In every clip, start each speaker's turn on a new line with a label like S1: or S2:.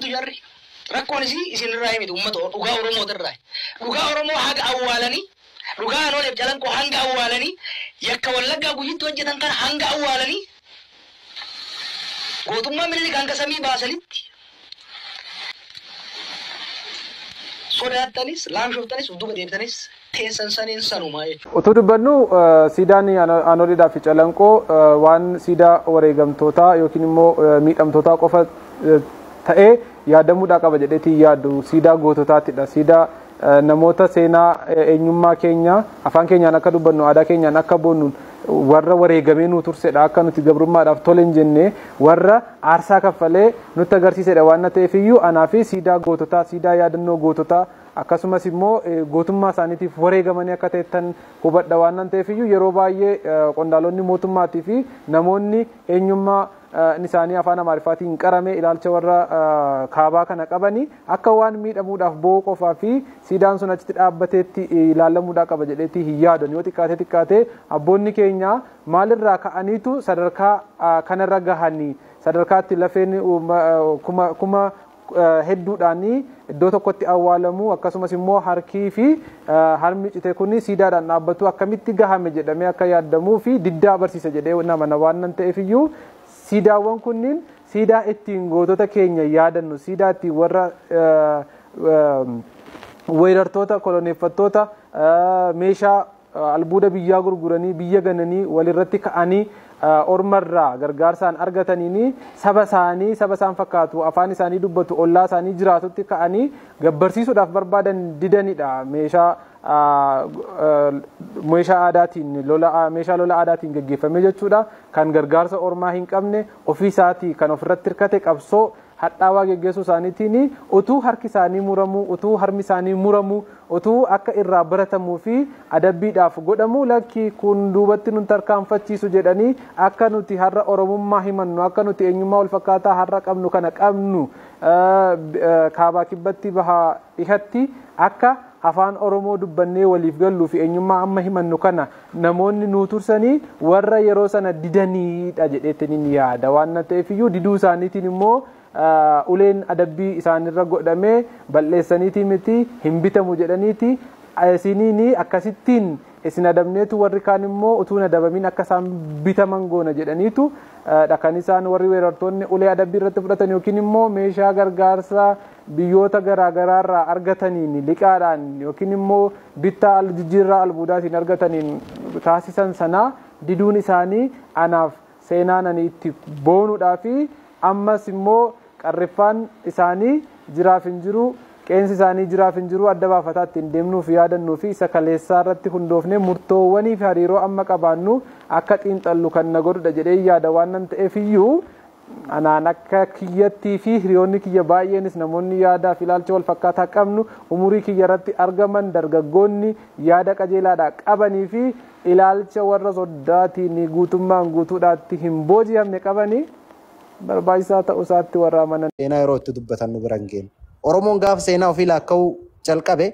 S1: himtu jarri. Rakkoon isii isinirraa himiti uummata dhugaa Oromootirraa. Dhugaa Oromoo haga awwaalanii, dhugaa Aanoleef Calanqoo hanga awwaalanii, yakka Wallaggaa Gujiitti hojjetan kana hanga awwaalanii, gootummaa Minilik hanga samii baasanitti sodaattanis laamshoftanis of duuba deebitanis teessan saniin sanumaa jechuudha.
S2: Utuu dubbannu siidaan Aanoleedhaa fi Calanqoo waan siidaa wareegamtootaa yookiin immoo miidhamtootaa qofa ta'ee yaadamuudhaa qaba jedheetiin yaadu. Siidaa goototaatidha. Siidaa namoota seenaa eenyummaa keenya afaan keenyaan akka dubbannu aadaa keenyaan akka boonnu warra wareegamee nu tursedha. Akka nuti gabrummaadhaaf tole hin jenne warra aarsaa kaffalee nutti agarsiisedha waan ta'eef iyyuu anaa fi siidaa goototaa, siidaa yaadannoo goototaa akkasumas immoo gootummaa isaaniitiif wareegamanii akka ta'ettan hubadha waan ta'eef iyyuu yeroo baay'ee qondaalonni mootummaatii fi namoonni eenyummaa isaanii afaan Amaariffaatiin qarame ilaalcha warra kaabaa kana qabanii akka waan miidhamuudhaaf bo'oo qofaa fi siidaan sun achitti dhaabbateetti ilaalamuudhaa qaba jedheetti hin yaadan. Yoo xiqqaatee xiqqaatee abboonni keenya maalirraa ka'aniitu sadarkaa kanarra gahanii sadarkaatti lafeen kuma hedduudhaan iddoo tokkotti awwaalamu akkasumas immoo harkii fi harmi cite kun siidaadhaan dhaabbatu akkamitti gahame jedhamee akka yaadamuu fi diddaa barsiisa jedhee nama waan ta'eef iyyuu siidaawwan kunniin siidaa ittiin gootota keenya yaadannu, siidaa ittiin warra weerartoota koloneeffattoota meeshaa albuuda biyyaa gurguranii biyya gananii walirratti ka'anii ormarraa gargaarsaan argataniin saba isaanii saba isaan fakkaatu afaan isaanii dubbatu ollaa isaanii jiraatutti ka'anii gabbarsiisuudhaaf barbaadan didanidha. Meeshaa aadaatiin lola meeshaa lola aadaatiin gaggeeffame jechuudha. Kan gargaarsa ormaa hin qabne ofii isaatii kan ofirratti hirkate qabsoo hadhaawaa geggeessuu isaaniitiin utuu harki isaanii muramu, utuu harmi isaanii muramu, utuu akka irraa baratamuu fi adabbiidhaaf godhamu lakki kun duubatti nun tarkaanfachiisu jedhanii akka nuti har'a Oromummaa himannu, akka nuti eenyummaa wal fakkaataa har'a qabnu kana qabnu kaabaa kibbatti bahaa dhihatti akka afaan Oromoo dubbannee waliif galluu fi eenyummaa amma himannu kana namoonni nuu tursanii warra yeroo sana didaniidha jedheetiin yaada. Waan ta'eef iyyuu diduu isaaniitiin immoo uleen adabbii isaanirra godhamee balleessaniitii miti hin bitamu jedhaniiti isiniin akkasittiin isin adabneetu warri kaan immoo utuu hin adabamin akka isaan bitaman goona jedhaniitu kan isaan warri weerartoonni ulee adabbii irratti fudhatan yookiin immoo meeshaa gargaarsaa biyyoota garaagaraarraa argataniin liqaadhaan yookiin immoo bittaa jijjiirraa albuudaatiin argataniin taasisan sanaa diduun isaanii anaaf seenaan ani itti boonuudhaa fi ammas immoo qarriffaan isaanii jiraaf hin jiru, qeensi isaanii jiraaf hin jiru adda baafataa ittiin deemnuuf yaadannuu fi isa kaleessaa irratti hundoofnee murtoowwanii fi hariiroo amma qabaannu akka xiinxallu kan na godhudha jedhee yaada waan nan ta'eef iyyuu anaan akka kiyyattii fi hiriyoonni kiyya baay'eenis namoonni yaadaaf ilaalcha wal fakkaataa qabnu umurii kiyya irratti argaman dargaggoonni yaada qajeelaadhaa qabanii fi ilaalcha warra soddaatiin guutummaan guutuudhaatti hin booji'amne qabanii barbaachisaa ta'uu isaatti warra amanan.
S3: Seenaa yeroo itti dubbatan nu bira hin geenye. Oromoon gaafa seenaa ofii laakka'uu calqabe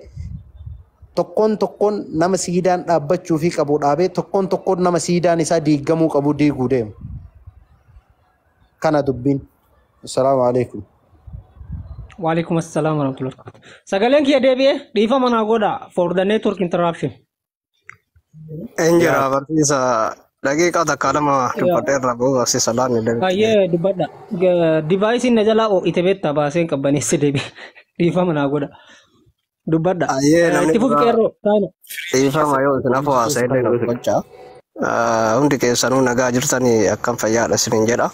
S3: tokkoon tokkoon nama siidaan dhaabbachuu fi qabu dhaabee tokkoon tokkoon nama siidaan isaa diigamuu qabu diiguu deema. Kana dubbiin. Assalaamu alaikum.
S4: Waalaikum assalam warahmatullahi wabarakatuh. Sagaleen kiyya deebi'ee dhiifama naa godha for the network interruption.
S5: Injira barsiisa daqiiqaa takka lama dubbadheerra booda si salaamni deebi'e.
S4: Baay'ee dubbadha. Divaayisiin na jalaa ho'ite beektaa baaseen qabbaneesse deebi'e. Dhiifama naa godha. Dubbadha.
S5: Ayyee namni
S4: Itti fufi qeerroo taana.
S5: Dhiifama yoo isin hafu haasa'e illee nu gochaa. Hundi keessanuu nagaa jirtanii akkam fayyaadha isiniin jedha.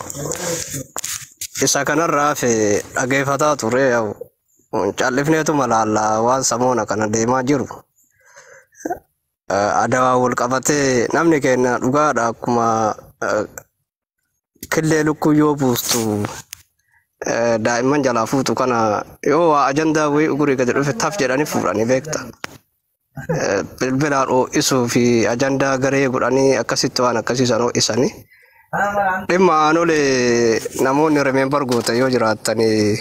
S5: Isa kanarraa fi dhageeffataa ture callifneetuma laallaa waan samoona kana deemaa jiru. Adawaa wal qabatee namni keenya dhugaadha akkuma killee lukkuu yoo buustu daa'imman jalaa fuutu kana yoo waa ajandaa wayii ugurii gadi dhufe taf jedhanii fuudhanii beekta. Bilbilaan ho'isuu fi ajandaa garee godhanii akkasitti waan akkasiisan ho'isanii. Dhimma aanolee namoonni remember gootan yoo jiraatanii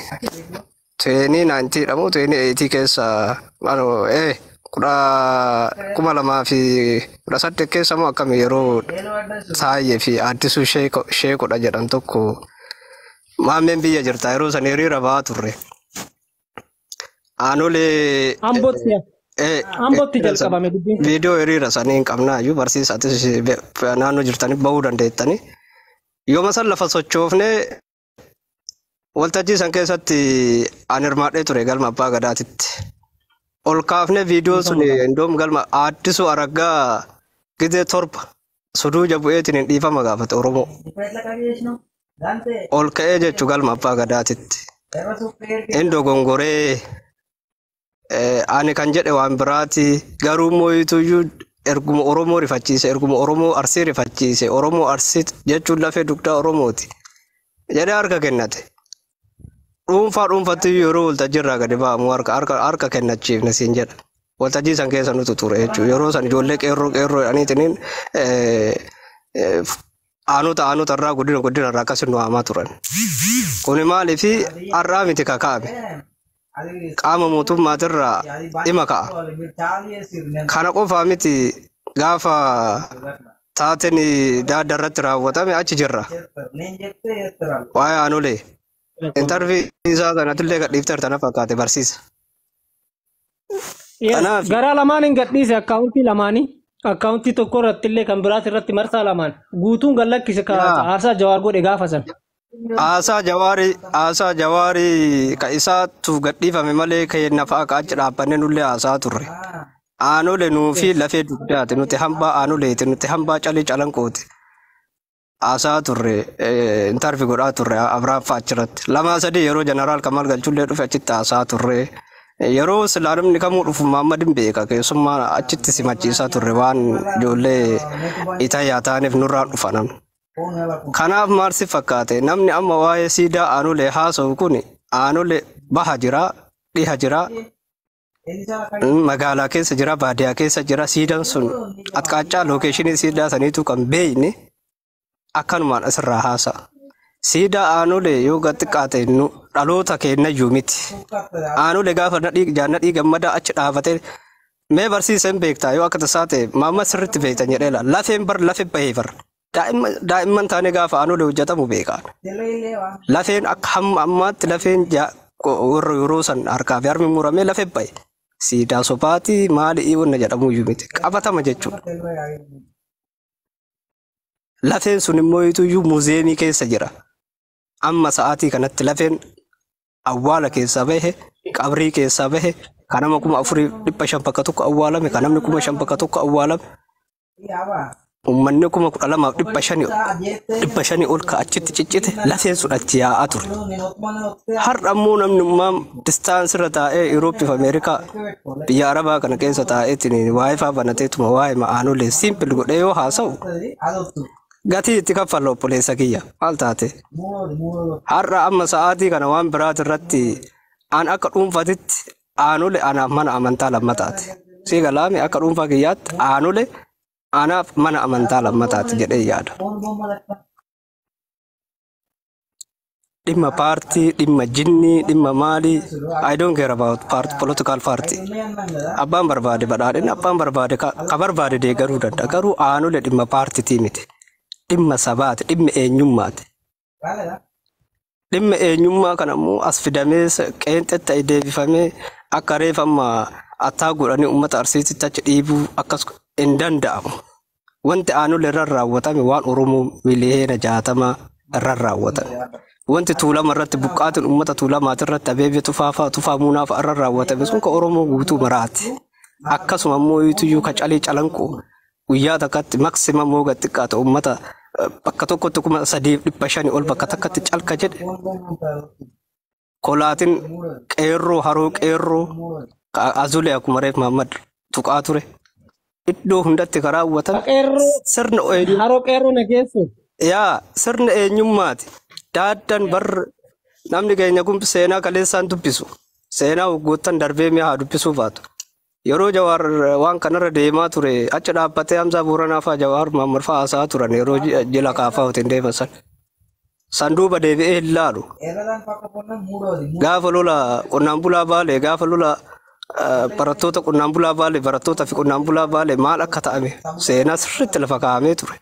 S5: 2019 dha moo 2018 keessa 2018 keessa moo akkami yeroo Taayyee fi Addisuu Sheekodha jedhan tokko Maammeen biyya jirta yeroo san hiriira ba'aa turre. Aanolee
S4: Ambootti Ambootti jalqabame dubbiin kun.
S5: Viidiyoo hiriira sanii hin qabnaayyuu barsiisatis naannoo jirtanii bahuu dandeettanii. Yooma san lafa sochoofnee waltajjii san keessatti an hirmaadhee ture galma abbaa gadaatitti. Ol kaafnee viidiyoo sun indoom galma Addisuu Araggaa gizee 7 suduuja bu'eetiin hin dhiifama gaafate Oromoo. Ol ka'ee jechuu galma abbaa gadaatitti. Inni dogongoree ani kan jedhe waan biraati garuu mooyituyyuu erguma Oromoo rifachiise erguma Oromoo Arsii rifachiise Oromoo Arsii jechuun lafee dugdaa Oromooti jedhee harka kennate. Dhuunfaa dhuunfatti yeroo waltajjii irraa gadi ba'amu harka kennachiifne siin jedha. Waltajjii san keessa nutu ture jechuudha. Yeroo san ijoollee qeerroo qeerroo jedhaniitiin aanota aanota irraa guddina guddina irraa akkasin nu waamaa turan. Kuni maaliifi har'aa miti kakaa'ame. Qaama mootummaatirraa dhima ka'a. Kana qofaa miti gaafa taateen daadda irratti raawwatame achi jirra. Waa'ee aanolee. Intarvii isaa sanatillee gadhiifteerta na fakkaate barsiisa.
S4: Yes, garaa lamaan hin gadhiise akkaawuntii lamaanii. Akkaawuntii tokko irratti illee kan biraas irratti marsaa lamaan. Guutuun gad lakkise ka haasaa Jawaar godhe gaafa san.
S5: Haasaa Jawaarii ka isaatu gadhiifame malee keenya fa'a ka achi dhaabbannee nullee haasaa turre. Aanolee nuufi lafee dugdaati nuti hambaa aanoleeti nuti hambaa calii calanqooti. Haasaa turre intarvii godhaa turre Abiraan fa'a achirratti. Lamaa sadii yeroo jeneraal Kamal Galchullee dhufe achitti haasaa turre. Yeroo silaa namni kamuu dhufu Muhammad hin beeka keessummaa achitti simachiisaa turre waan ijoollee itayyaa ta'aniif nurraan dhufa namni. Kanaaf maal si fakkaate namni amma waa'ee siidaa aanolee haasa'u kun aanolee baha jira dhiha jira magaalaa keessa jira baadiyyaa keessa jira siidaan sun atqaachaa location siidaa saniitu kan beeyne akkanumaan asirraa haasa'a. Siidaa aanolee yoo gad xiqqaate nu dhaloota keenyayyuu miti. Aanolee gaafa nadhii gammadaa achi dhaabatee mee barsiiseen beektaa yoo akka tasaa ta'e maamma sirriitti beektan jedhee laala. Lafeen bar lafe bahee bar. Daa'imman taanee gaafa aanolee hojjetamu beekaan. Lafeen akka hamma ammaatti lafeen warra yeroo san harkaa fi harmi muramee lafee bahe. Siidaa sobaatii maali wanna jedhamuyyuu miti. Qabatama jechuudha. Lafeen sun immoo iyyuu museum keessa jira. Amma sa'aatii kanatti lafeen awwaala keessaa bahe, qabrii keessaa bahe, kan nama 4500 bakka tokko awwaalame, kan namni 5000 bakka tokko awwaalame. Uummanni 12,500 500 ol ka achitti ciccite lafeen sun achi yaa'aa ture. Har'a ammoo namni ummaan distance irra taa'ee Yurooppii fi Ameerikaa biyya Arabaa kana keessa taa'eetiin waa'ee fa'aa banateetuma waa'ee ma'aanolee simple godhee yoo haasa'u gatii itti kaffalla obboleessa kiyya maal taate. Har'a amma sa'aatii kana waan biraati irratti an akka dhuunfatitti aanolee anaaf mana amantaa lammataati. Sii galaame akka dhuunfaa kiyyaatti aanolee anaaf mana amantaa lammataati jedhee yaada. Dhimma paartii, dhimma jinnii, dhimma maalii, I don't care about party, political party. Abbaan barbaade badhaadhina, abbaan barbaade ka barbaade deeggaruu danda'a. Garuu aanolee dhimma paartiitii miti. Dhimma sabaati, dhimma eenyummaati. Dhimma eenyummaa kana immoo as fidamee qeenxetti ta'e deebifamee akka reef amma attaa godhanii uummata Arsiititti achi dhiibuu akkas hin danda'amu. Wanti aanolee irra raawwatame waan Oromoo miliyoona 60 irra raawwatame. Wanti Tuulama irratti buqqaatiin uummata Tuulamaati irratti Abeebee Tufaa fa'a Tufaa Muunaa fa'a irra raawwatame sun kan Oromoo guutuu maraati. Akkasuma immoo iyyuu ka Calii Calanqoo guyyaa takkatti maximum moo gad xiqqaate uummata bakka tokkotti 3500 ol bakka takkatti calka jedhe. Kolaatiin qeerroo haroo qeerroo azulee akkuma reef Muhammad tuqaa ture. Iddoo hundatti kan raawwatame
S4: Qeerroo
S5: sirna eenyu
S4: haroo qeerroo na geessu.
S5: Yaa sirna eenyummaati. Daaddan bar namni keenya kun seenaa kaleessaan dubbisu. Seenaa waggoottan darbee mi'a haa dubbisuu baatu. Yeroo Jawaar waan kanarra deemaa ture achi dhaabbatee Hamzaa Booranaa fa'aa Jawaar Muhammad fa'aa haasa'aa turan yeroo jila kaafaa hotiin deeman san. Sanduuba deebi'ee hin laalu. Gaafa lola qonnaan bulaa Baalee gaafa lola barattoota qonnaan bulaa Baalee barattoota fi qonnaan bulaa Baalee maal akka ta'ame seenaa sirriitti lafa kaa'amee ture.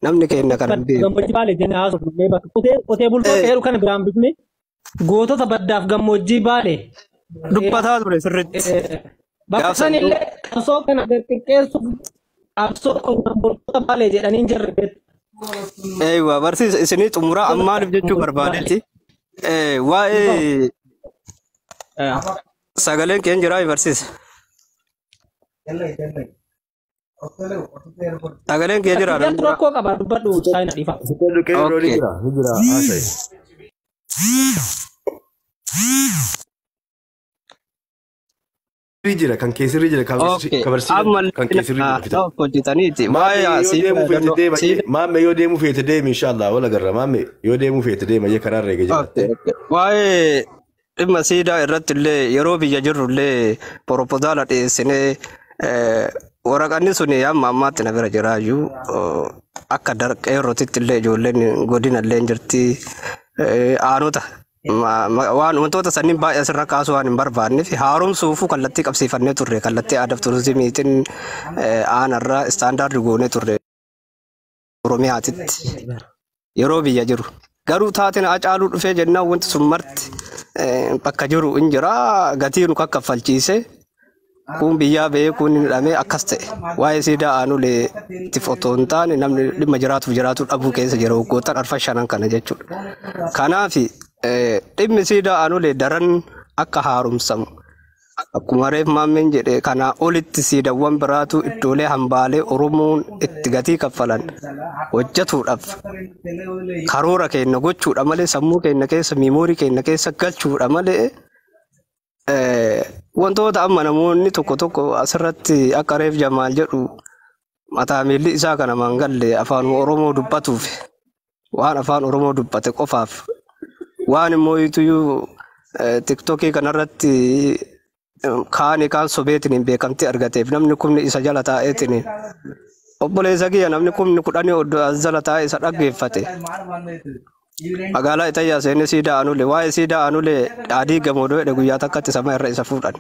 S5: Namni keenya kana hin beeku.
S4: Gammoojjii Baalee jennee haasofnu bakka qotee bultoota heeru kana biraan bifne gootota baddaaf gammoojjii Baalee.
S5: Dubbataa ture sirriitti.
S4: Bakka
S5: Gaaf
S4: san
S5: san
S4: illee qabsoo kana xiqqeessuuf qabsoo qonnaan bultoota Baalee jedhanii hin jirre beektu.
S5: Eeyyuu barsiisa isinii xumuraa ammaaniif jechuu barbaadetti. Waa'ee sagaleen keenya jiraa barsiisa. Sagaleen keenya jiraa namni
S4: Jartu
S5: biraa.
S4: rakkoo qaba dubbadhu saayina dhiifa.
S5: Okay.
S6: Ni jira haasa'e. Sirrii jira kan keessirri jira kan
S5: Okay.
S6: barsiisa
S5: Amma
S6: kan keessirri jira fitan.
S5: hojjetaniiti.
S6: Maamme
S5: Waa'ee
S6: yoo deemuu feete deema
S5: siidaa.
S6: maamme yoo deemuu feete deemi inshallah wal agarra maamme yoo deemuu feete deema jee karaa irra eega
S5: Okay,
S6: jiraatte.
S5: okay. Waa'ee dhimma siidaa irratti illee yeroo biyya jirru illee propozaala dhiyeessinee waraqanni sun amma ammaatti na bira jiraayyuu akka darqeerrotitti illee ijoolleen godina illee hin jirti aanota waan wantoota sanniin baay'ee asirra kaasuu waan hin barbaanneef haaromsuufuu kallattii qabsiifannee turre kallattii aadaa fi turizimiitiin aanarra istaandaardi goonee turre Oromiyaatitti. Yeroo biyya jiru. Garuu taateen Hacaaluu dhufee jennaan wanti sun marti bakka jiru hin jira gatii nu kaffalchiise kun biyyaa ba'ee kun hin hidhamee akkas ta'e. Waa'ee siidaa aanulee itti otoo hin taane namni dhimma jiraatuuf jiraatu dhabuu keessa jira waggoottan arfan shanan kana jechuudha. Kanaaf dhimmi siidaa aanulee daran akka haaromsamu. Akkuma reef maammeen jedhe kanaa olitti siidaawwan biraatu iddoolee hambaalee Oromoon itti gatii kaffalan hojjetuudhaaf karoora keenya gochuudha malee sammuu keenya keessa miimoorii keenya keessa galchuudha malee wantoota amma namoonni tokko tokko asirratti akka reef Jamaal jedhu mataa miilli isaa kana mangalle afaan Oromoo dubbatuuf waan afaan Oromoo dubbate qofaaf waan immoo iyyuu tiktookii kanarratti kaani kaan sobeetiin hin beekamtii argateef namni kumni isa jala taa'eetiin obboleessa kiyya namni kumni kudhanii oddoo as jala taa'e isa dhaggeeffate. Magaalaa Itayyaa seenee siidaa aanulee waa'ee siidaa aanulee adii gamoodoo jedhe guyyaa takkatti sama irra isa fuudhan.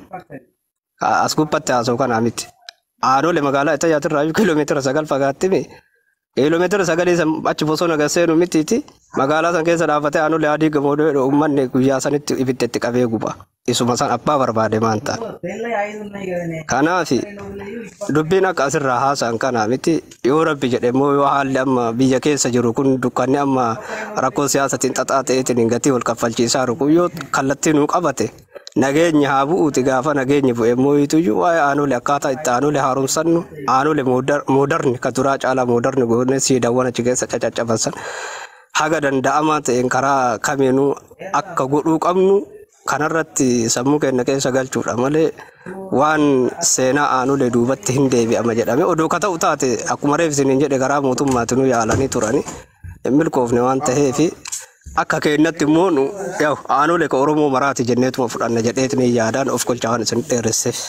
S5: As gubbatti haasa'u kanaa miti. Aanulee magaalaa Itayyaatirraa kiiloomeetira 9 fagaattimi. Kiiloomeetira 9 san achi bosona gaseenu mitiiti. Magaalaa san keessa dhaabbatee aanulee adii gamoodoo jedhe uummanni guyyaa sanitti ibidda itti qabee guba. Isuma san abbaa barbaade maan ta'a. Kanaaf dubbiin akka asirraa haasa'an kanaa miti yoo rabbi jedhe immoo yoo haalli amma biyya keessa jiru kun dukkanni amma rakkoo siyaasatiin xaxaa ta'eetiin gatii wal kaffalchiisaa jiru kun yoo kallattii nuu qabate nageenyi haa bu'uuti gaafa nageenyi bu'e immoo ituyyuu waa'ee aanulee akkaataa itti aanulee haaromsannu aanulee moodarni ka duraa caalaa moodarni goone siidaawwan achi keessa cacaccaban san haga danda'amaa ta'een karaa kamiinuu akka godhuu qabnu kanarratti sammuu keenya keessa galchuudha malee waan seenaa aanulee duubatti hin deebi'ama jedhame odoo ka ta'u taate akkuma reef isiniin jedhe karaa mootummaatiin nu yaalanii turani hin milkoofne waan ta'eef akka keenyatti immoo nu yaa'u aanulee ka Oromoo maraati jenneetuma fudhanna jedheetiin yaadaan of kolchaa waan isin dheeresseef.